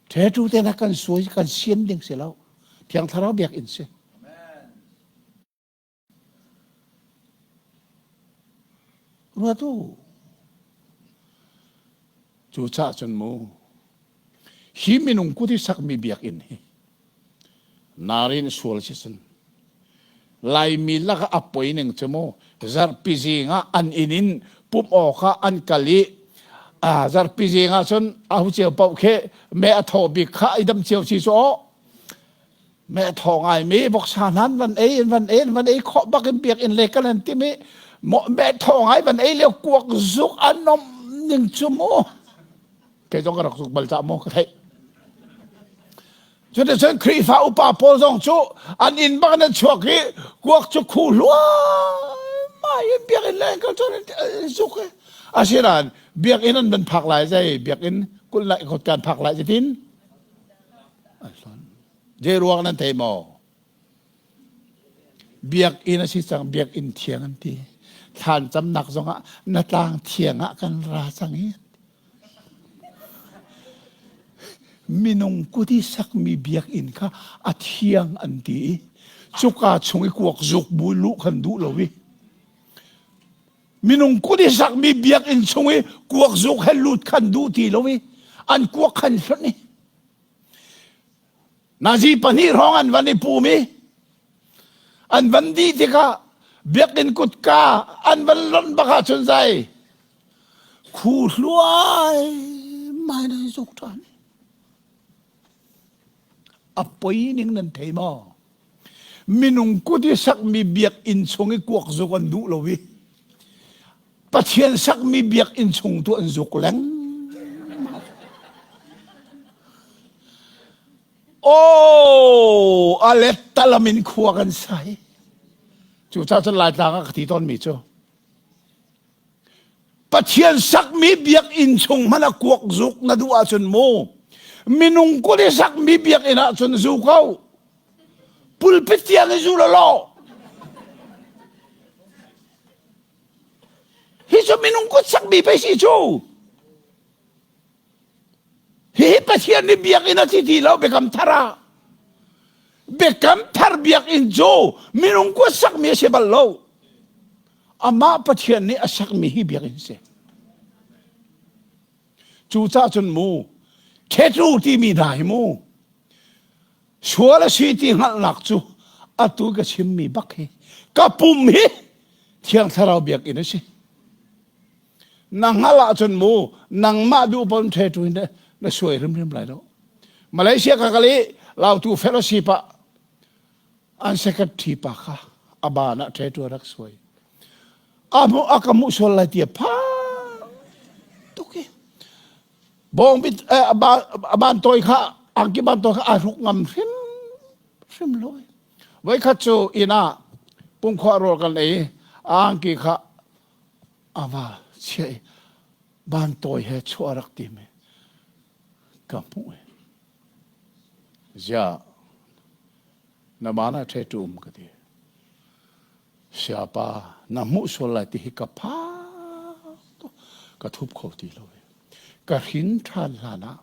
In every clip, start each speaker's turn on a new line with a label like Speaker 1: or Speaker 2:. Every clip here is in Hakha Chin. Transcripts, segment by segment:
Speaker 1: Tattoo te na kan suai kan sian ding si lo. Thiang Thlarau biakinn si. Ruatu. Cu caah cun mu hi minung kut i sakmi biakinn hi narin sual si cun Laimi lakah a poi ning cu mu zarhpi zing ah an inn in pumh awk ah an kal i zarhpi zing ah cun ahu cio paoh khi me a thaw bik kha i dam cio si cu aw me a thaw ngai mi voksa hnan van ei in van ei in van ei khawh bak in biakinn le kan an timi me thaw ngai van ei lio kuak zuk an nom ning cu mu kei zong ka rak zuk bal ca mu ka theih Cuticun Khrihfa upa pawl zong cu an inn bak in an chuak i kuak cu khu hluaimai in biakinn leng kal cun an zuk i asinain biakinn an van phak lai zei biakinn kulh lai kan phak lai zeitin an hlonh. Zei ruang nan thei maw? Biakinn a si cang biakinn thiang an ti. Thlan camnak zongah na tlang thiang ah kan ra cang i Minung kut i sakmi biakinn kha a thiang an ti i cuka chung i kuak zuk bu luh khan duh lo i minung kut i sakmi biakinn chung i kuak zuk he lut khan duh ti lo i an kuak khan hlonh i nazi pahnih hrawng an van i pum i an van dih tikah biakinn kutka an van lonh bak ahcun zai Khu hluai mai nan zuk ṭhan. A poi ning nan thei maw? Minung kut i sakmi biakinn chung i kuak zuk an duh lo i Pathian sakmi biakinn chung tu an zuk leng. Oh, a let talam in khua kan sai. Cucaah cun Laitlang ah ka ti tawnmi cu Pathian sakmi biakinn chung hmanh ah kuak zuk na duh ahcun mu minung kut i sakmi biakinn ahcun zu ko pulpit tiang i zu law hi cu minung kut sakmi pei si cu Hihi Pathian nih biakinn a ti ti lo biakam thar ah. Biakam thar biakinn cu minung kut sakmi a si bal lo. Amah Pathian nih a sakmi hi biakinn si. Cucaah cun mu, khetru timi hna hi mu, sual a si ti hngalhnak cu atu ka chimmi bak hi ka pum hi Thiang Thlarau biakinn a si. Na hngalh ahcun mu nangmah duh pon ṭheṭu in na suai hrimhrim lai lo. Malaysia ka kal i Lautu fellowship ah an secretary pa kha a ban ah ṭheṭu a rak suai. A hmuh a ka hmuh sual lai ti a phang tuk i bawng bit a ban tawi kha angki ban tawi kha a hruk ngam hrim hrim lo. Voikhat cu inn ah pungkhuah rawl kan ei a angki kha a va chiah i bantawi he chuah a rak tim i ka hmuh i ziah na ban ah ṭhetu um ka ti siapa na hmuh sual lai ti hi ka phang tuk ka thup kho ti lo ka hrin ṭhan hlan ah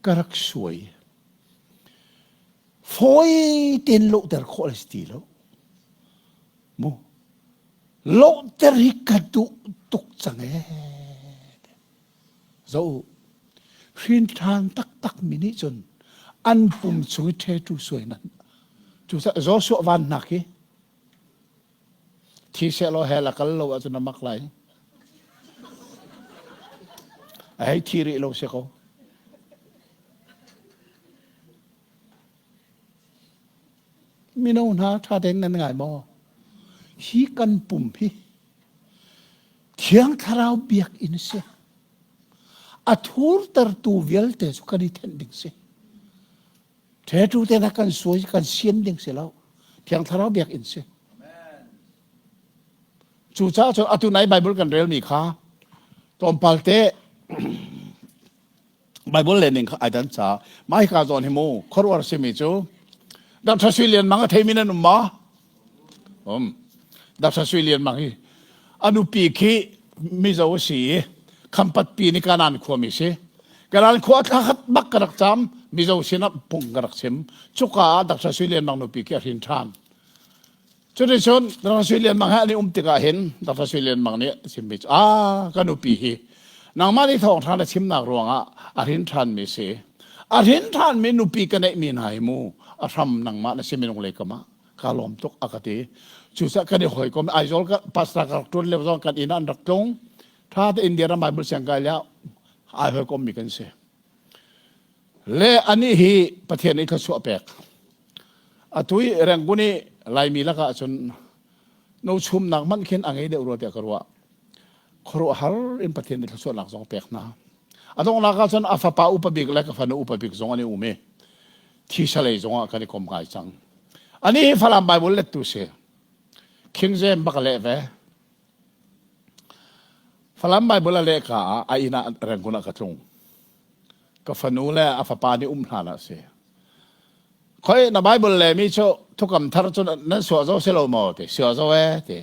Speaker 1: ka rak suai fawi tein lohter khawh a si ti lo mu Lohter hi ka duh tuk cang ee. Zo hrin ṭhan taktak mi nih cun an pum chung i ṭhetu suai nan cu Joshua van hnak hi thi sehlaw hell a kal lo ahcun a mak lai. A hei thi rih lo si ko. Mino hna ṭha tein nan ngai maw? Hi kan pum hi Thiang Thlarau biakinn a si. A thurtertu vialte cu kan i thenh ding si. Ṭhetu te na kan suai kan sian ding si lo. Thiang Thlarau biakinn si. Cucaah cun atu nai Bible kan relmi kha tlawmpal te Bible le ning kha ai dan ca mah hika zawn hi mu khuaruahar simi cu Dr. Sui Lian Mang a theimi nan um ma um Dr. Sui Lian Mang hi a nupi khi Mizo a si i Khampat pi ni Kanan khuami si Kanan khua thla khat bak ka rak cam Mizo sinah phung ka rak chim. Cuka ah Dr. Sui Lian Mang nupi khi a hrin ṭhan. Cuticun Dr. Sui Lian Mang he an i um tikah hin Dr. Sui Lian Mang nih a chimmi cu ah ka nupi hi nangmah nih thawngṭha na chimnak ruangah a hrin ṭhanmi si. A hrin ṭhanmi nupi ka neihmi hna hi mu a hram nangmah na si minung lei kam ah ka lawm tuk a ka ti. Cucaah kan i hawikom Aizawl ka pastor ka rak ṭuan lio zong kan inn ah an rak tlung. Ṭha te India ram Bible siangkai lio ai hawikommi kan si. Le anih hi Pathian nih thluachuah pek. Atu i Rangoon i Laimi lakah cun no chumnak hmanh khin a ngei deuh rua tiah ka ruah. Khuaruahhar in Pathian nih thluachuahnak zong pek hna. A donghnak ah cun a fapa upa bik le ka fanu upa bik zong an i um i thisa lei zong ah kan i kom ngai cang. Anih hi Falam Bible lettu si. King James bak a leh ve. Falam Bible a leh ka ah a inn ah Rangoon ah ka tlung. Ka fanu le a fapa nih um hlan ah si. Khoi na Bible le mi cu thukam thar cu nan suah zo si lo maw ti suah zo e ti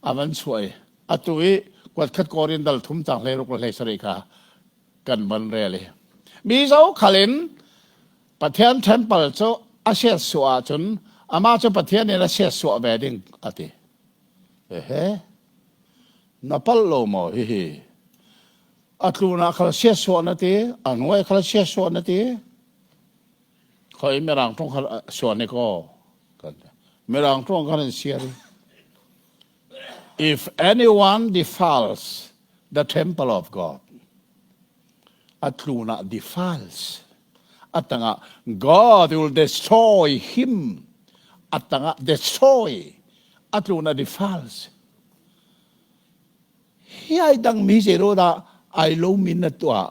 Speaker 1: a van chuah i atu i kuat khat korin dal thum cang hlei ruk le hlei sarih kha kan van rel i mi zo khal in Pathian temple cu a siat suah ahcun amah cu Pathian in a siat suah ve ding a ti. Ehe na palh lo maw hihi a tlun ah khal siat suah na ti a hnuai khal siat suah na ti khoi mirang tong khal suah ni ko mirang tong khan in siar if anyone defiles the temple of God a tlun ah defiles a tangah God will destroy him a tangah destroy a tlun ah defiles Hi ai dangmi zei dah ai lomi na tuah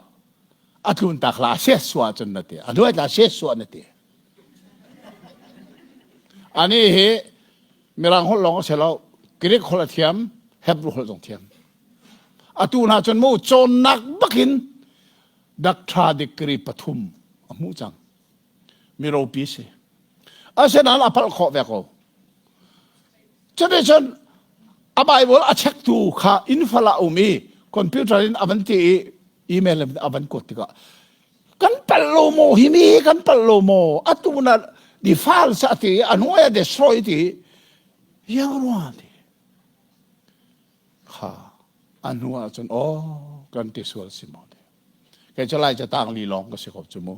Speaker 1: a tlun tak la se suah cun na ti a duai tla se suah na ti ani hi mirang holh lawng a si lo Greek holh a thiam Hebrew holh zong thiam atu hna cun mu cawnnak bakin doctor degree pathum a hmuh cang mi ropi si asinain a palh khawh ve ko cuticun a Bible a checktu kha infal ah um i computer in a van ti i email in a van kuat tikah kan palh lo maw hi mi kan palh lo maw atu na di files a ti a hnuai a destroy ti yang rua ti kha a hnu ah cun oh kan ti sual si maw ti Kei cu Lai catang li lawng ka si ko cu mu.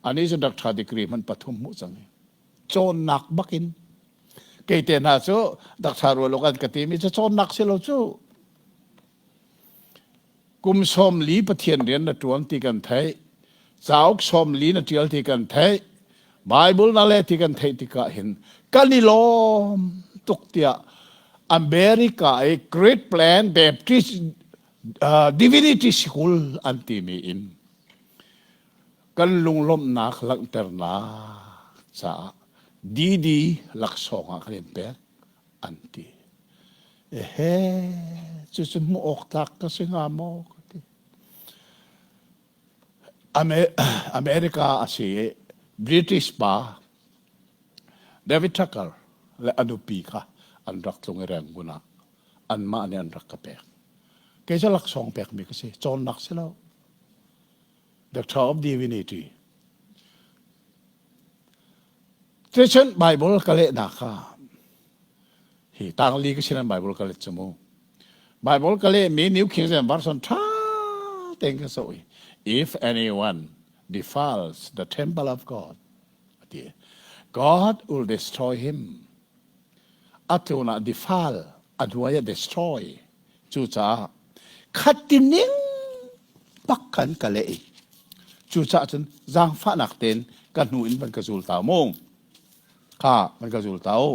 Speaker 1: Ani cu doctor degree hmanh pathum hmuh cang i cawnnak bakin kei te hna cu doctor rual an ka timi cu cawnnak si lo cu kum sawm li Pathian rian na ṭuan ti kan theih cauk sawm li na ṭial ti kan theih Bible na le ti kan theih tikah hin kan i lawm tuk tiah America i Great Plain Baptist Divinity School an timi in kan lunglawmhnak langhternak caah DD laksawng ah kan in pek an ti. Ehe, cucu hmuh awk tlak ka si hnga maw ka ti. America a si i British pa David Tucker le a nupi kha an rak tlung i Rangoon ah anmah nih an rak ka pek. Kei cu laksawng pekmi ka si, cawnnak si lo. Doctor of Divinity. Cucun Bible ka lehnak kha hi tangli ka sinan Bible ka let cu mu. Bible ka lehmi New King James Version ṭha tein ka zoh i if anyone defiles the temple of God ati God will destroy him a tlun ah defile a hnuai ah destroy cucaah khatining bak khan ka leh i cucaah cun zaangfahnak tein ka hnu in van ka zul ta mu kha van ka zul ta u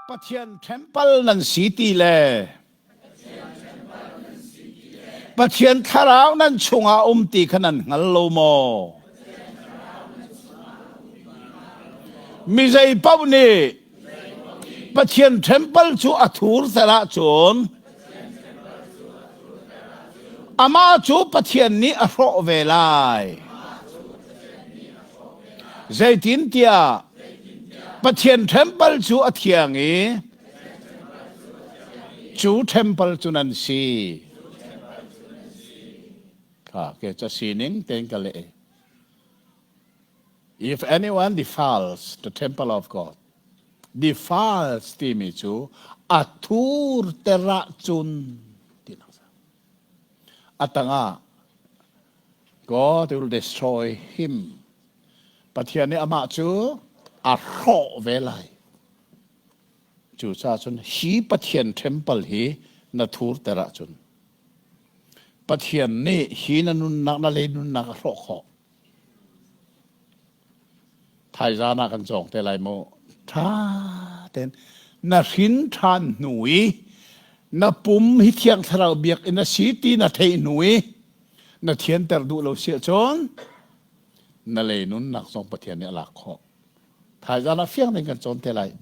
Speaker 1: Pathian temple nan si ti le Pathian thlarau nan chungah um ti kha nan hngal lo maw? Mi zei paoh nih Pathian temple cu a thur ter ahcun amah cu Pathian nih a hrawh ve lai. Zeitintiah Pathian temple cu a thiang i cu temple cu nan si. kha ke ca sining tein ka leh. If anyone defiles the temple of God, defiles timi cu a thur ter ahcun tinak a tangah God will destroy him. Pathian nih amah cu a hrawh ve lai. Cucaah cun hi Pathian temple hi na thurter ahcun Pathian nih hi na nunnak na lei nunnak a hrawh khawh. Thaizan ah kan cawng te lai mu. Ṭha tein na hrin ṭhan hnu i na pum hi Thiang Thlarau biakinn a si ti na theih hnu i na thianter duh lo si ahcun na lei nunnak zong Pathian nih a lak khawh. Thaizan ah fiang tein kan cawn te lai.